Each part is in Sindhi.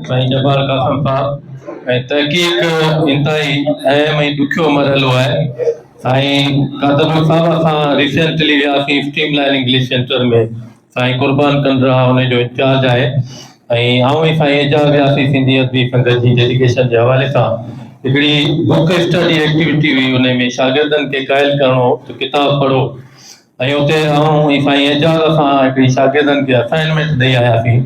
سائين جبار قاسم صاحب ۽ تحقيق انتهائي اهم ۽ ڏکيو مرحلو آهي. سائين قادر بخش صاحب اسان ريسينٽلي وياسين اسٽريم لائن انگلش سينٽر ۾ سائين قربان ڪنڊرا ان جو انچارج آهي ۽ آئون ۽ سائين اعجاز وياسين سنڌي ادبي سنگت جي ڊيڊيڪيشن جي حوالي سان هڪڙي بڪ اسٽڊي ايڪٽيوٽي هئي ان ۾ شاگردن کي قائل ڪرڻو هو ته ڪتاب پڙهو ۽ اتي آئون ۽ سائين اعجاز اسان هڪڙي شاگردن کي اسائنمينٽ ڏئي آياسين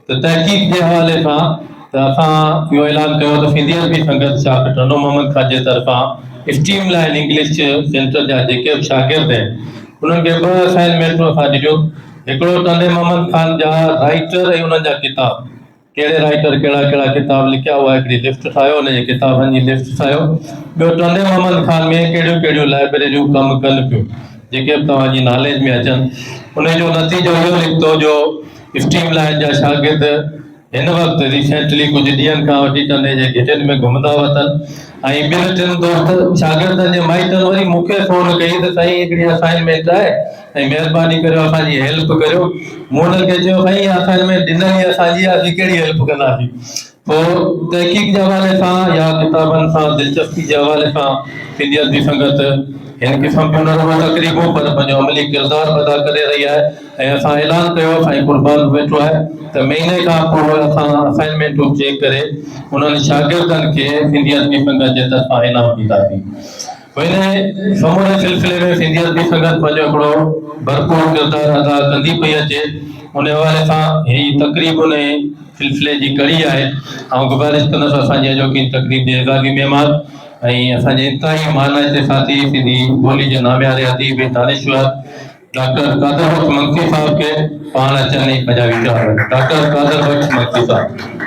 ته تحقيق جي حوالي سان ته اسان اهو اعلان ڪيو ته سنڌي ادبي سنگت شاخ ٽنڊو محمد خان جي طرفان اسٽريم لائن انگلش سينٽر جا جيڪي به شاگرد آهن انهن کي ٻه اسائنمينٽون اسان ڏنيون هڪڙو ٽنڊي محمد خان جا رائيٽر ۽ انهن جا ڪتاب ڪهڙي رائيٽر ڪهڙا ڪهڙا ڪتاب لکيا اها هڪڙي لسٽ ٺاهيو ان جي ڪتابن جي لسٽ ٺاهيو ٻيو ٽنڊي محمد خان ۾ ڪهڙيون ڪهڙيون لائبريريون ڪم ڪن پيون جيڪي به توهان جي ناليج ۾ اچن ان جو نتيجو اهو نڪتو جو اسٽريم لائن جا شاگرد هن وقت ريسينٽلي ڪجهه ڏينهن کان وٺي ٽنڊي جي گهٽين ۾ گهمندا وتن ۽ ٻن ٽن دوست شاگردن جي مائٽن وري مون کي فون ڪئي ته سائين هڪڙي اسائنمينٽ آهي ۽ مهرباني ڪريو اسان جي هيلپ ڪريو. مون انهن کي چيو سائين اها اسائنمينٽ ڏنل ئي اسان جي آهي اسين ڪهڙي هيلپ ڪنداسين. پوء تحقيق جي حوالي سان يا ڪتابن سان دلچسپي جي حوالي سان سنڌي ادبي سنگت هن قسم جون نه رڳو تقريبون پر پنهنجو عملي ڪردار به ادا ڪري رهي آهي ۽ اسان اعلان ڪيو سائين قربان به ويٺو آهي ته مهيني کان پوء اسان اسائنمينٽون چيڪ ڪري انهن شاگردن کي سنڌي ادبي سنگت جي طرفان انعام ڏينداسين. انهيء سموري سلسلي ۾ سنڌي ادبي سنگت پنهنجو هڪڙو ڀرپور ڪردار ادا ڪندي پئي اچي. ان حوالي سان هي تقريب انهيء سلسلي جي ڪڙي آهي. آئون گذارش ڪندس اسان جي اڄوڪي هن تقريب جي اعزازي مهمان ۽ اسان جي انتهائي مانائتي ساٿي سنڌي ٻولي جي نامياري اديب ۽ دانشور ڊاڪٽر قادر بخش منگسي صاحب کي پاڻ اچن ۽ پنهنجا ويچار رکن. ڊاڪٽر قادر بخش منگسي صاحب.